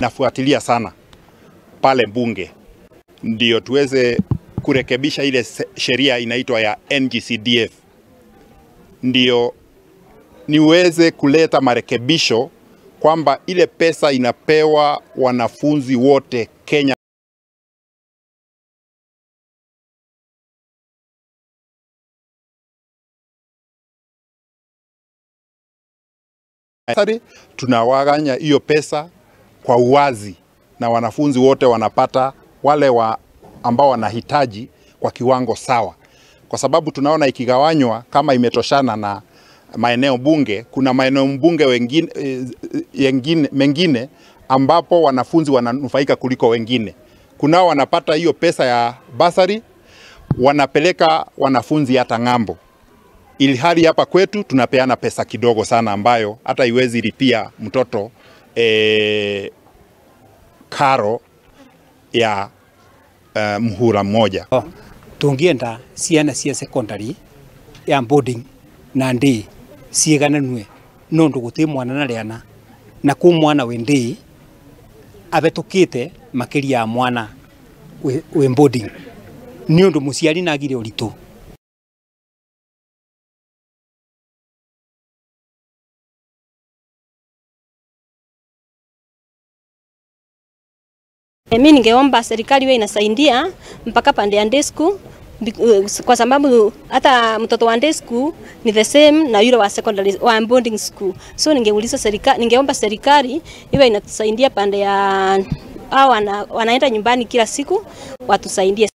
Nafuatilia sana pale bunge ndio tuweze kurekebisha ile sheria inaitwa ya NGCDF, ndio niweze kuleta marekebisho kwamba ile pesa inapewa wanafunzi wote Kenya. Tunawaganya hiyo pesa kwa uwazi na wanafunzi wote wanapata, wale ambao wanahitaji kwa kiwango sawa. Kwa sababu tunaona ikigawanywa kama imetoshana na maeneo bunge, kuna maeneo bunge mengine ambapo wanafunzi wananufaika kuliko wengine. Kunao wanapata hiyo pesa ya basari, wanapeleka wanafunzi hata ng'ambo. Ilhali hapa kwetu tunapeana pesa kidogo sana ambayo hata iwezi lipia mtoto karo ya muhula mmoja. Tungienda ciana cia secondary ya boarding na ndii ciigananue nondu guti mwana na riana na ku mwana wi ndii abetukite makiria ya mwana wi boarding ni undu muciari nagire uritu. Mimi ningeomba serikali iwe inasaidia mpaka pande ya day school, kwa sababu hata mtoto wa day school ni the same na yule wa secondary wa boarding school. So ningeuliza serikali, ningeomba serikali iwe inatusaidia pande ya hao wanaenda nyumbani kila siku, watusaidie.